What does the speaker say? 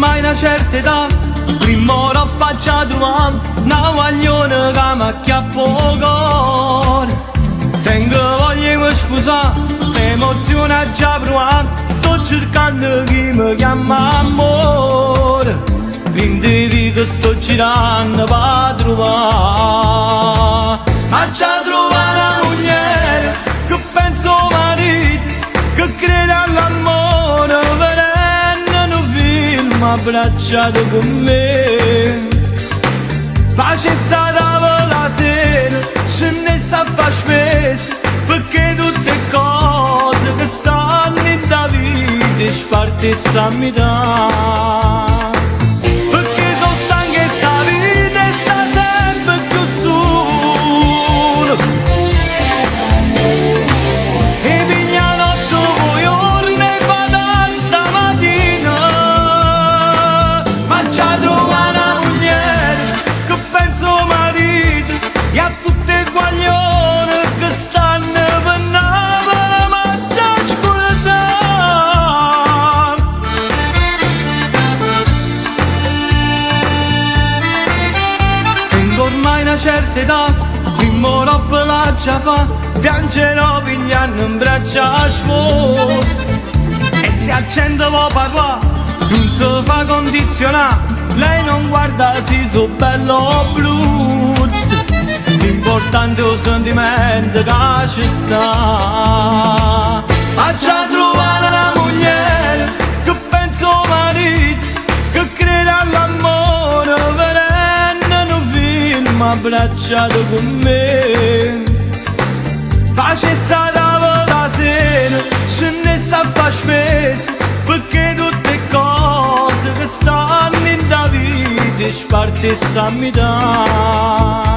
ormai 'na certa età, primma o doppo aggia truvà 'na guagliona ca m'acchiappa 'o core. Tengo voglia 'e me spusà, st'emozione aggia pruvà, sto cercanno chi me chiamma ammore. Dint' 'e viche sto giranno p' truvà. Aggia truvà 'na mugliera che pensa 'o marito, che crede all'ammore, vedenno nu film abbracciato cu me. Facesse 'a tavola 'a sera, scennesse a fa' spesa, pecché tutt' 'e cose che stanno 'int' 'a vita 'e spartesse a mità. Pecché so' stanco 'e 'sta vita 'e sta sempe cchiù sulo. E piglia 'a notte p' 'o juorno e fa tarde 'a matina. M'aggia truvà 'na mugliera che pensa 'o marito e a tutt' 'e guaglione che stanno pe' Napule m'aggia scurdà. Tengo ormai 'na certa età, primma o doppo l'aggia fa, piangerò piglianno 'mbraccio 'a sposa. E se 'a gente vo' parlà, nun se fa condizionà, lei non guarda si so' bello o brutto, l'importante è 'o sentimento ca ce sta. Aggia truvà 'na mugliera che pensa 'o marito, che crede all'ammore, vedenno nu film abbracciato cu me. Facesse 'a tavola 'a sera, scennesse a fa' spesa, pecché tutt' 'e cose che stanno 'int' 'a vita 'e spartesse a mità.